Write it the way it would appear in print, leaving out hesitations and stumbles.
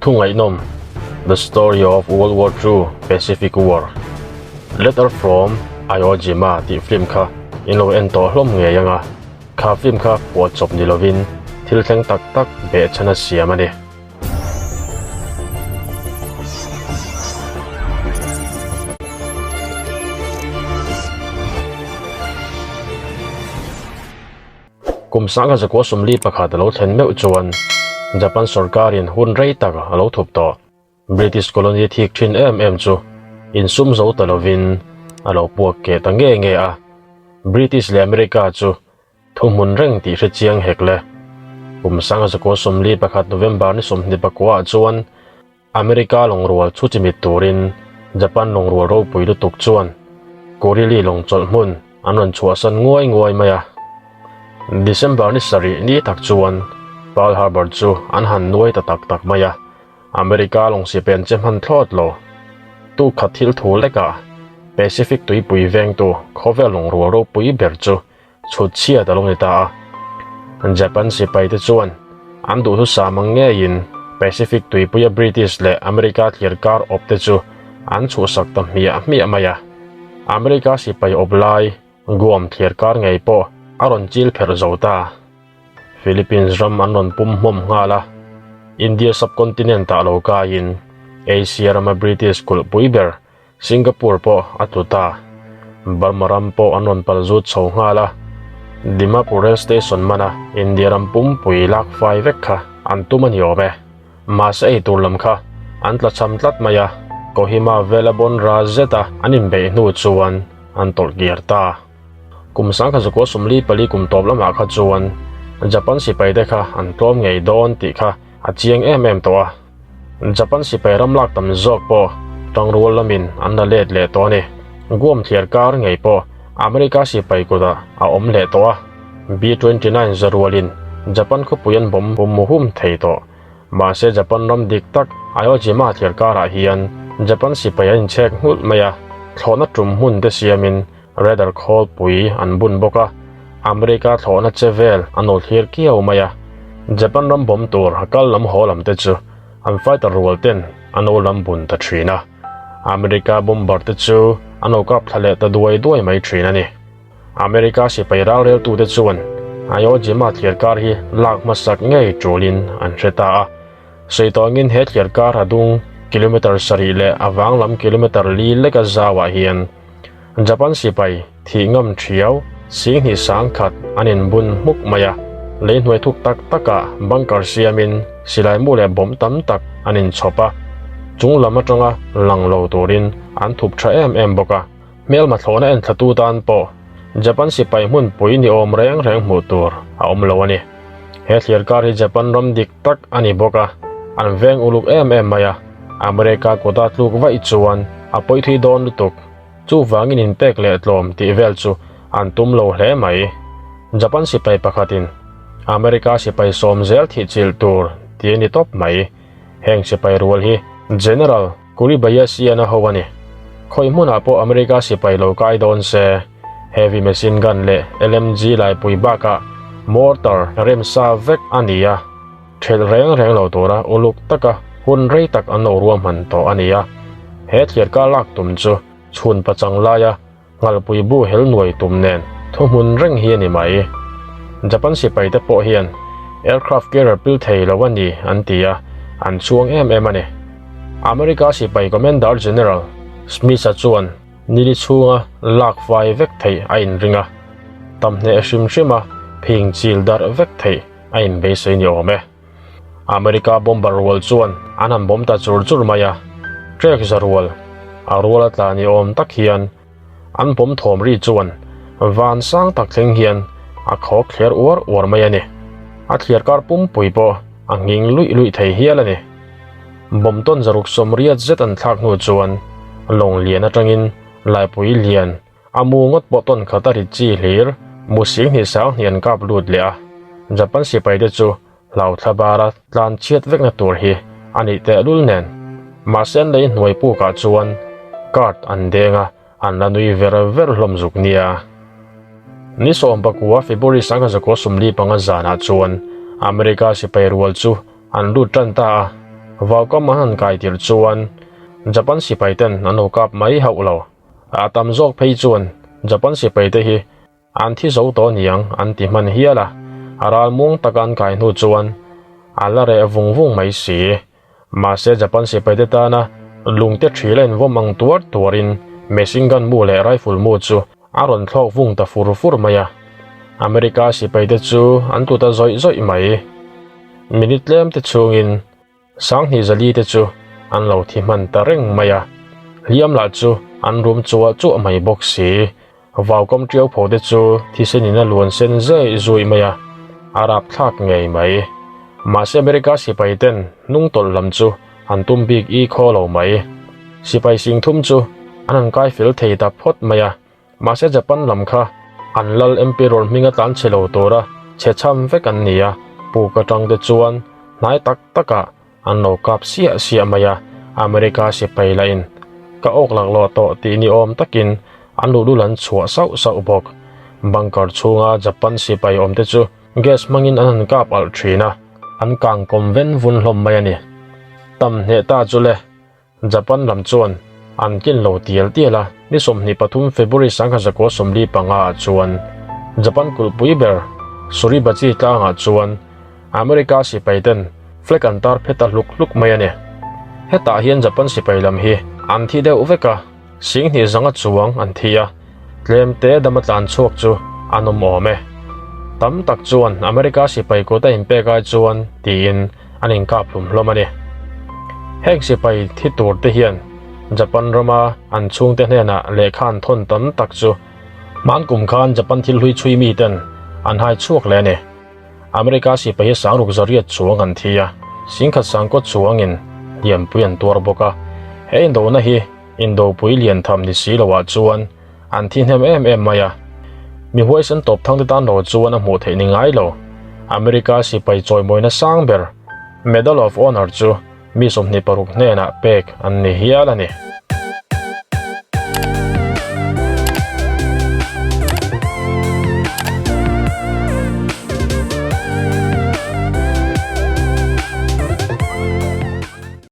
Thu ngaihnawm, The Story of World War Two, Pacific War, Letter from Iwo Jima tih film kha in lo en tawh hlawm ngei ang a, kha film kha phuahchawp ni lovin thil thleng tak tak behchhan a siam a ni. Kum sanga zakua 41 a lo thlen meuh chuan Japan sorkarin hun rei tak a lo thup tawh. British colony thik thin em em chu insum zo ta lovin a lo puak keh ta nge nge a. British leh America chu thuhmun reng tih hre chiang hek le. Kum sanga zakua 41 November ni 29 ah chuan America lawngrual chu chimit turin Japan lawngrual ropui lutuk chuan Kurili lawng chawlh hmun an rawn chhuahsan nguai nguai mai a. December ni sarih ni tak chuan Pearl Harbor chu an han nuai ta tak tak mai a, America lawng sipen che hman thlawt lo. Tu khat thil thu lekah Pacific tuipui vengtu khawvel lawngrual ropui ber chu chhut chhiat a lo ni ta a. Japan sipaite chuan an duhthusam ang ngeiin Pacific tuipuia British leh America thlir kar awp te chu an chhuhsak ta hmiah hmiah mai a. America sipai awp lai Guam thlir kar ngei pawh a rawn chil pherh zo ta. Philippines ram an rawn pum hmawm nghal a, India subcontinent-ah lo kaiin Asia rama British kulhpui ber Singapore pawh a tlu ta. Burma ram pawh an rawn pal zut chho nghal a. Dimapur rail station mana India ram pumpui lak fai vek kha an tum a ni awm e. Mahse ei tur lam kha an tla cham tlat mai a, Kohima vela bawn ra zeta an inbeih hnu chuan an tawlh kiar ta. Kum sangkha 24 kum tawp lamah kha chuan Japan sipaite kha an tlawm ngei dawn tih kha a chiang em em tawh a. Japan sipai ram lak tam zawk pawh tangrual lamin an la let leh tawh a ni. Guam thliar kar ngei pawh America sipai kutah a awm leh tawh a, B-29 zarualin Japan khawpui an bawm bawm hum thei tawh. Mahse Japan ram dik tak Iwo Jima thliar karah hian Japan sipai an inchhek nghulh mai a, thlawhna tum hmun te siamin radar khawlpui an bun bawk a, America thlawhna che vel an lo thlir kiau mai a. Japan ram bawm tur a kal lam haw lam te chu an fighter rual ten an lo lam bun ta thin a. America bomber te chu an lo kap thla leh ta duai duai mai thin a ni. America sipai ralrel tu te chuan Iwo Jima thlir kar hi lak hmasak ngei tulin an hre ta a. Sawi tawngin he thlir kar a dung kilometer sarih leh a vang lam kilometer li leka zauah hian Japan sipai thih ngam thiau singhnih sang khat an inbun hmuk mai a, lei hnuai thuk tak takah bunker siamin silai mu leh bomb tam tak an inchhawp a, chung lam atanga lang lo turin an thup tha em em bawk a. Hmelma thlawhna enthlatu tan pawh Japan sipai hmunpui ni awm reng reng hmuh tur a awm lo a ni. He thlir kar hi Japan ram dik tak a ni bawk a, an veng uluk em em mai a, America kuta tluk vaih chuan a pawi thui dawn lutuk. Chuvangin inpek leh tlawm tih vel chu an tum lo hle mai. Japan sipai pakhatin America sipai sawm zel thihchilh tur tih a ni tawp mai. Heng sipai rual hi General Kuribayashi-a ho a ni. Khawi hmunah pawh America sipai lo kai dawn se, heavy machine gun leh LMG laipui bakah mortar remsa vek a ni a, thelh reng reng lo tura uluk taka hun rei tak an lo ruahman tawh a ni a. He thlir ka lak tum chu chhun pachang laia Nghalpui bu hel nuai tum nen thuhmun reng hi a ni mai. Japan sipaite pawh hian aircraft carrier pil thei lo a ni an ti a, an chhuang em em a ni. America sipai Commander General Smith-a chuan nili chhunga lak fai vek theih a inring a, tam hneh hrim hrima phing chil darh vek theih a inbeisei ni awm e. America bomber rual chuan an han bawm ta chur chur mai a, trek za rual a rual a tla ni awm tak hian an bawm thawm ri chuan van sang tak thleng hian a khawk thler uar uar mai a ni. A thliar kar pumpui pawh a nghing luih luih thei hial a ni. Bawm tawn zaruk sawmriat zet an thlak hnu chuan lawng lian atangin laipui lian A mu ngawt pawh tawn khat a rit chi hlir, mu singhnih sanghnih an kap lut leh a. Japan sipaite chu hlau thla bara tlan chhiat vekna tur hi a nih tehlul nen. Mahse an lei hnuai pukah chuan card an deng a, an la nui ver ver hlawm zuk nia. Ni sawmpakua February 1945 zanah chuan America sipai rual chu an lut tan ta a. Vaukam an han kai tirh chuan Japan sipai ten an lo kap mai hauh lo. A tam zawk phei chuan Japan sipai te hi an thi zo tawh niang an ti hman hial a, a ral muang taka an kai hnu chuan a la reh vung vung mai si. Mahse Japan sipai te tana lungte thil a invawm ang tuar tuarin machine gun mu leh rifle mu chu a rawn thlawk vung ta fur fur mai a. America sipai te chu an tlu ta zawih zawih mai. Minute tlem te chhungin Sanghnih zali te chu an lo thi hman ta reng mai a, hliam lah chu an rum chuah chuah mai bawk si. Vaukawm tiau pho te chu thisen in a luan sen zai zui mai a, a rapthlak ngei mai. Mahse America sipai ten hnung tawlh lam chu an tum bik i khaw lo mai. Sipai sing thum chu an han kai fel thei ta phawt mai a, Mahse Japan lam kha an lal Emperor hminga tlan chhe lo tura chhe chham vek an ni a, puk atang te chuan hnai tak takah an lo kap siah siah mai a, America sipai lahin ka awk laklawh tawh tih ni awm takin an luhlul an chhuah sauh sauh bawk. Bunker chhunga Japan sipai awm te chu gas hmangin an han kap alh thin a, an kang kawm ven vun hlawm mai a ni. Tam hneh ta chu le. Japan lam chuan an kin lo tial tial a, ni 23 February 1945 ah chuan Japan kulhpui ber Suribachi tlangah chuan America sipai ten flag an tar phet ta hluk hluk mai a ni. Hetah hian Japan sipai lam hi an thi deuh vek a, singhnih zanga chuang an thi a, tlem te dama tlan chhuak chu an awm awm e. Tam tak chuan America sipai kut a inpek ai chuan tiin an inkap hlum hlawm a ni. Heng sipai thi tur te hian Japan rama an chhungte hnenah lehkha an thawn tam tak chu hman kum khan Japan thil hlui chhui mi ten an hai chhuak leh a ni. America sipai hi sangruk zariat chuang an thi a, singkhat sangkaw chuangin hliampui an tuar bawk a. He indona hi indopui lian tham ni si loah chuan An thi hnem em em mai a. Mi huaisen tawp thang te tan lo chuan a hmuh theih ni ngai lo. America sipai chawimawina sang ber Medal of Honor chu mi 26 hnenah pek an ni hial a ni.